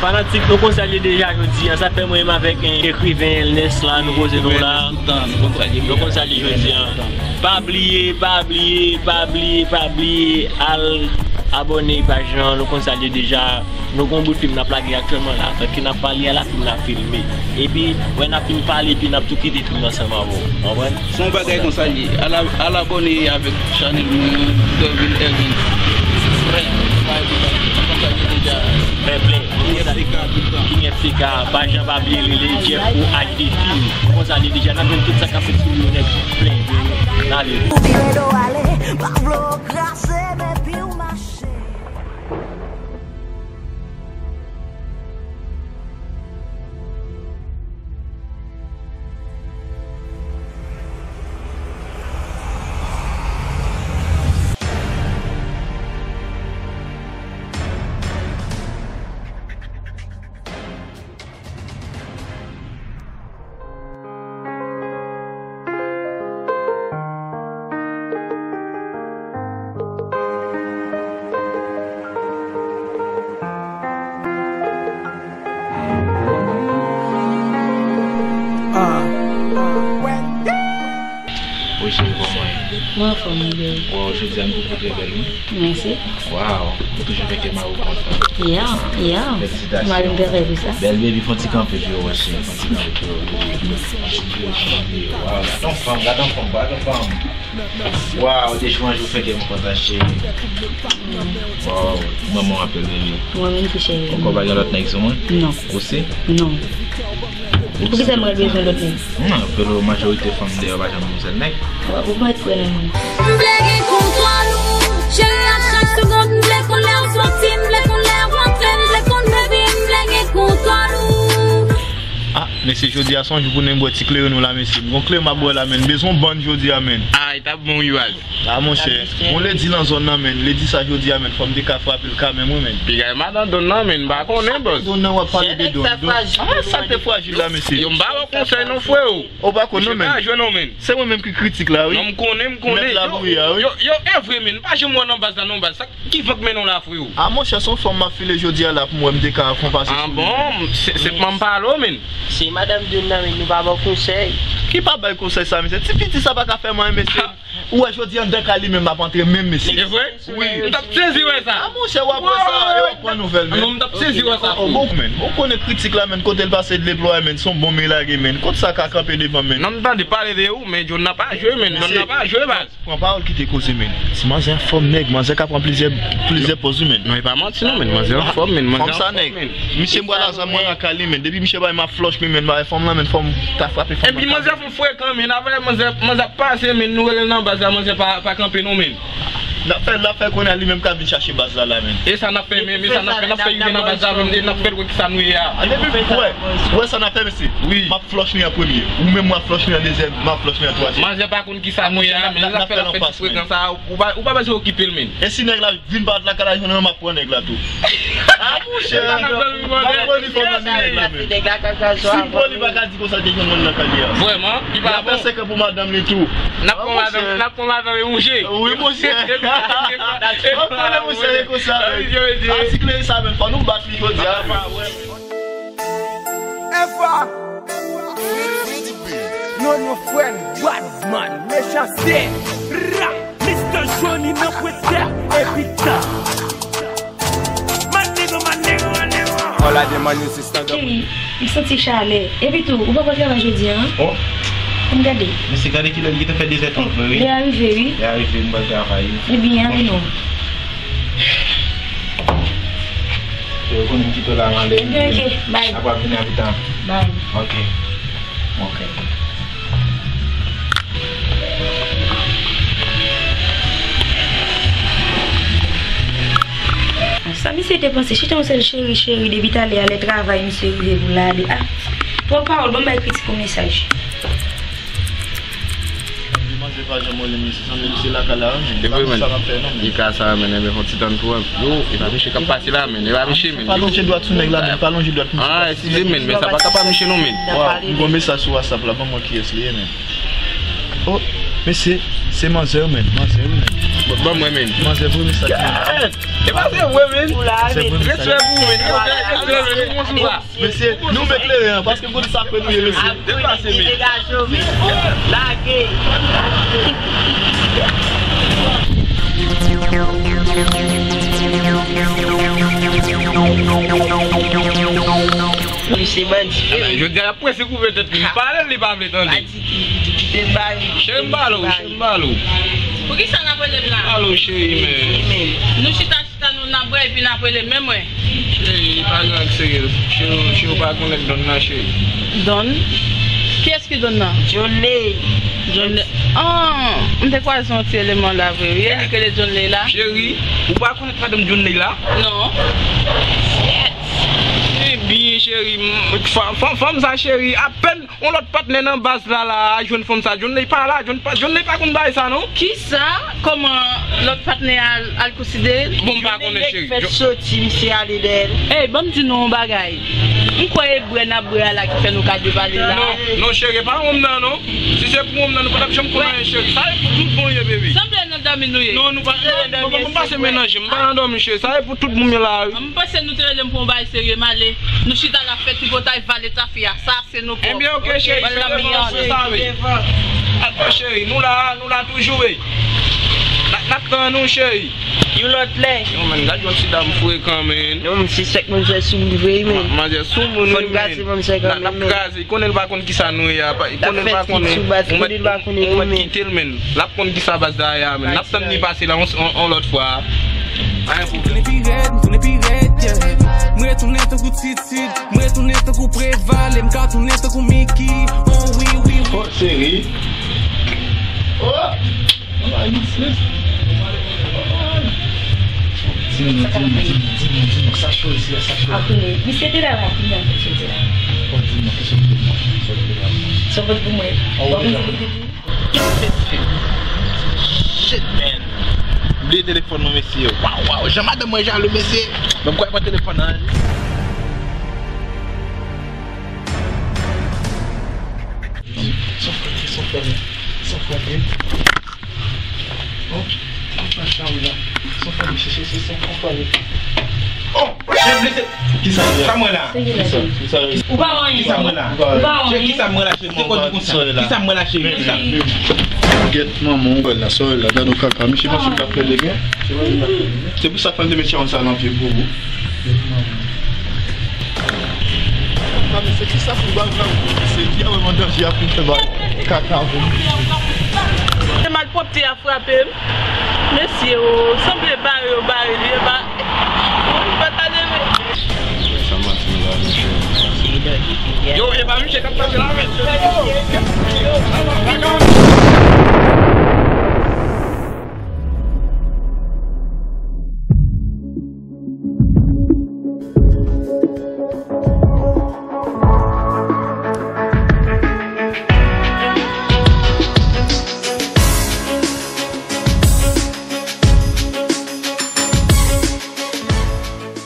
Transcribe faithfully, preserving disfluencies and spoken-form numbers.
Fanatik, nou konn sa l ye deja jodi a. Sa fè mwen menm avèk, eh, ekriven Elnès la, nou koze nou la. Nou konn sa l ye jodi a. Pa bliye, pa bliye, pa bliye, pa bliye, al abòne paj lan, nou konn sa l ye deja. Nou gon bout fim n ap lage aktyèlman la. Tanke n ap pale a la, fim nan ap filme. Epi, wè n ap fin pale, epi n ap tou kite fim nan ansanm avè w. Konprann? Se yon bagay konsa l ye. Al, al abòne avèk chanèl mwen, Dorvil Ervin. Frè, pa bliye, konsa l ye deja. Fè plè. King F C K, tout tan. King F C K, pa janm pa bliye rele Jeff pou H D Film. Konsa l ye deja, n ap jwenn tout sa k ap fèt sou yo nèt. Plè. N ale. Ou vire do ale, pa vle w krase, men pi w mache. Wi, cheri, kòman w ye? Mwen anfòm, wi, bebe. Waw, jodi a m twouve w trè bèl, wi. Mèsi. Waw, ou toujou fè kè mari w kontan. Yeah, yeah. Felisitasyon. Mari m pè rèv sa. Bèl baby, fè yon ti kanpe pou yo wè, cheri, fè yon ti kanpe pou yo. Waw, gad yon fanm, gad yon fanm, gad yon fanm. Waw, te chou anjou fè kè m kontan, cheri. Waw, manman w ap bèl, bebe. Mwen menm tou, cheri. Ou ankò pa gen lòt nèg sou mwen? Non. Ou si? Non. Poukisa m pral bezwen lòt nèg? Non, pito majorite fanm deyò pa janm gen sèl nèg. Ou pa kwè nan mwen. M vle gen kontwòl ou, cheri, a chak segonn. M vle konn lè w soti, m vle konn lè w rantre, m vle konn baby, m vle gen kontwòl ou. Ah, mesye, jodi a se yon jou pou nou bwè ti kleren nou la, mesye. M gon kleren m ap bwè la, men. M bezwen yon bann jodi a, men. Ah, e t ap bon, wi, baz. Ah, monchè, gon ledi nan zòn nan, men. Ledi sa jodi a, men, fò m te ka frape l kanmenm, wi, men. Piga e madan Don nan, men, m pa konnen, bòs. Don nan w ap pale de Don. Don. Ah, sa k te frajil la, mesye. Yo, m pa ba w konsèy non, freo. Ou pa konn non, men. Misye pa jwe non, men. Se mwen menm ki kritik la, wi. Non, m konnen, m konnen. Mèt labouyi a, wi. Yo, yo, e vre, men. M pa janm wè w nan baz la, non, baz. Sa, ki van k mennen w la, freo? Ah, monchè, se yon fanm m ap file jodi a la pou mwen, m te ka fè yon pase sou li. Ah, bon, se, se pou m pale w, men. Se madanm Don nan, men, nou pa ba w konsèy. Ki pa bay konsèy sa, mesye? Ti piti sa pa ka fè m anyen, mesye. Ou wè jodi a anndan kay li menm m ap antre menm, mesye. E vre? Wi. M t ap sezi wè sa. Ah, monchè, w ap wè sa, e w ap pran nouvèl, men. Non, m t ap sezi wè sa. Oh, bon, men. Ou konnen kritik la, men, kote l pase deplwaye, men, se yon bonm li lage, men. Kot sa ka kanpe devan, men? Non, m tande pale de ou, men Don nan pa jwe, men. Don nan pa jwe, baz. Pran pawòl kite koze, men. Ti manzè anfòm, nèg, manzè ka pran plizyè, plizyè pòz, wi, men. Non, e pa manti, non, men. Manzè anfòm, men. Manzè anfòm, men. Misye m bwè la zam mwen lakay li, men. Depi misye bay m ap flòch li, men, bay fanm lan, men, fò m ta frape fanm lan. Epi manzè frekan, men, avè manzè, manzè ap pase, men, nou rele l nan baz la, manzè pa, pa kanpe non, men. N ap fè, n ap fè kounye a li menm ka vin chache baz la, la, men. E sa n ap fè, men, e sa n ap fè, n ap fè rive nan baz la, men, e n ap fè l wè kisa nou ye a. A, depi, wè, wè sa n ap fè, mesye. Wi. M ap flòch li an premye. Ou menm w ap flòch li an dezyèm, m ap flòch li an twazyèm. Manzè pa konn kisa nou ye a, men, n ap fè, n ap fè ti frekan sa, ou pa, ou pa bezwen okipe l, men. E si nèg la vin parèt lakay la, jwenn mwen, m ap pran nèg la tou. Ah, monchè, m ap pran li fò nan nèg la, men. Si m pran li, pa ka di konsa te jwenn mwen nan kay li a. Vrèman, li pa bon. L ap fè senkant pou madanm li tou. N ap pran madanm, n ap pran madanm e mouje. Wi, monchè. Mwen konnen monchè e konsa, men. Atik lè sa, men, fò nou bat li jodi a, men. Efa. Non, non, frè, bad man, mechanste. Ra. Mister Johnny nan pwentè, epi ta. My nigga, my nigga, my nigga. All I demand is this thug. Cheri, m santi chalè. Epi tou, ou pa pral travay jodi a, an? Oh. Ann gade. Mesye, gade kilè li gentan fè dezè trant vre, wi. Lè a rive, wi. Lè a rive, m pral travay, wi. Ebyen, ale non. Yo konnen m kite w la, m ale. Ebyen, ok, bye. Apre ap vini apitan. Bye. Ok. Ok. Sa misye te panse, chita yon sèl cheri, cheri, depi talè a lè travay, misye rive pou l ale. Ah, twòp pawòl, ban m bay kritik yon mesaj. Manzè pa janm olè misye, sanble misye lakay la, wi, men. E vre, men. Sa n ap fè, non, men. Li ka sa, men, men, fon ti tann pou yo, e pa misye k ap pase la, men, e pa misye, men. Pa lonje dwat sou nèg la, men, pa lonje dwat misye. Ah, eskize, men, men sa pa ka pa misye, non, men. Waw, m gon mesaj sou WhatsApp la, ban m wè kiyès li ye, men. Oh. Mesye, se manzè wi, menn. Manzè wi, menn. Ban mwen, menn. Manzè vre, mesye. E manzè vre, menn. Respè pou ou, menn. Respè, respè, respè. Mesye, nou met kleren an, paske gwo sa fè nou ye, mesye. Deplase, menn. Degaje w, menn. Lage. Misye bandi. Jodi a, y ap prese koupe tèt li. Pale l, li pa vle tande. Kite m ba li. Cheri, m ba l ou, cheri, m ba l ou. Poukisa n ap rele m la? Alo, cheri, men. Nou chita, chita, nou n ap bwè, epi n ap rele menm mwen. Cheri, pa gen anyen k serye. Cheri, cheri, ou pa konnen Don nan, cheri. Don? Kiyès ki Don nan? Johnny. Johnny. Ah, m te kwaze yon ti eleman la, vre, wi. E li k rele Johnny la? Cheri, ou pa konnen madanm Johnny la? Non. Ebyen, cheri, m, fanm, fanm, fanm sa, cheri, apèn yon lòt patnè nan baz la, la, jwenn fanm sa. Johnny pa la, Johnny pa, Johnny pa konn bagay sa, non. Kisa? Kòman lòt patnè a al, al konsidere l? Bon, m pa konnen, cheri. Fèt soti, misye ale dèyè l. Ey, ban m di nou yon bagay. M kwè e bwè n ap bwè a la ki fè nou ka depale la. Non, non, cheri, pa wonm nan, non. Si se pou wonm nan, nou pa t ap janm konn anyen, cheri. Sa e pou tout bon ye, baby. Sanble nan dòmi nou ye. Non, nou pa, non, nou pa pase menanje. M pa nan dòmi, cheri. Sa e pou tout moun la, wi. M panse nou te rele m pou yon bagay serye, m ale. Nou chita la fè tripotay, vale tafya. Sa se nou pwòp. Ebyen, oke, cheri, cheri, devan, cheri, sa, wi. Atò, cheri, nou la, nou la toujou, wi. N ap, n ap tann ou, cheri. Yon lòt lè. Yo, menn, gad yon ti dam frekan, menn. Non, m se sèk manzè sou moun vre, menn. Manzè sou moun, wi, menn. Fò n kraze manzè kanmenm, menn. N ap kraze. Konnen l pa konn kisa nou ye a. Konnen l pa konnen. Ou mèt, ou mèt kite l, menn. L ap konn kisa baz la ye a, menn. N ap tann li pase la yon, yon, yon lòt fwa. Pa gen pwoblèm. M tounen pi rèd, m tounen pi rèd, yeah. M retounen tankou Titid, m retounen tankou Preval, e m ka tounen tankou Mickey. Oh, wi, wi, wi. Oh, cheri. Oh! Ay, misye. Di nou, di nou, di nou, di nou, di nou, sa cho isi a, sa cho. Apre, misye te la, la, kounya misye te la. Oh, di nou, kisa w te manje, kisa w te la. Sa w pot pou mwen. Bon, misye te di. Shit, man. Bliye telefòn mwen, mesye. Waw, waw. Jan madanm mwen jalou, mesye. Mwen kwè pran telefòn nan. Son frape, son frape, son frape. Oh, son frape, son frape. Oh, jen blese. Kisa ye? Sa mwen la. Kisa? Kisa ye? Ou pa wè anyen. Kisa mwen la? Ou pa wè anyen. Kisa mwen la, cheri? Kisa mwen la, cheri? Kisa? Gèt manman w la, sa w la, gade yon kaka. Misye panse l ap fè degè. Se pou sa fè l te met chawony sa nan pye pou ou. Ah, men se kisa pou bal la, se ki a wè mandan ap fin fè bal kaka pou. Se malpwòpte a frape m. Mesye, o, sanble bare yo bare li, e ba, mwen pa ta leve. Sa Martin la, mesye. Yo, e ba misye k ap pase la, mesye.